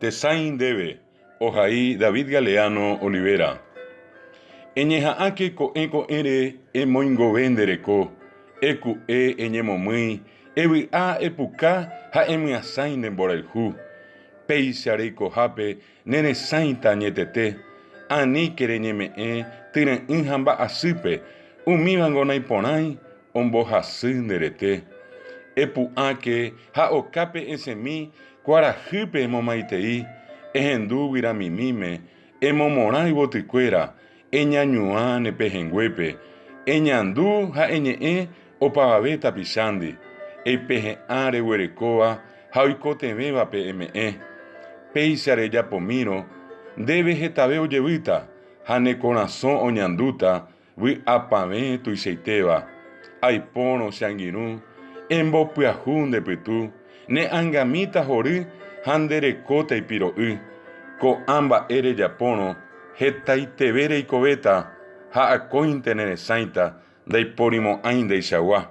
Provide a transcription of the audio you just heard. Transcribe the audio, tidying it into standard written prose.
Tesãi ndéve, ohai David Galeano Olivera. Eñeha'ãke ko'ẽ ko'ẽre emoingove nde reko, eku'e eñemomýi, evy'a epuka ha emyasãi ne mborayhu. Péicha reikohápe ne resãita añetete, aníke reñeme'ẽ tyre'ỹ ha mba'asýpe, umívango naiporãi ombohasy nde rete. Epu'ãke ha okápe esẽmi kuarahýpe emomaitei, ehendu guyramimíme, emomorã yvotykuéra, eñañuã ne pehẽnguépe, eñandu ha eñe'ẽ opavave tapichándi, eipehe'ã reguerekóva ha oikotevẽvape eme'ẽ. Péicha rejapomírõ, ndéve hetave ojevýta ha ne korasõ oñandúta Vy'apavẽ tuichaitéva, aipórõ che angirũ, embopyahu nde pytu, ne angamíta hory ha nde rekóta ipiro'y. Ko'ã mba'e rejapórõ hetaiteve reikovéta ha akóinte ne resãita, ndaiporimo'ãi ndeichagua.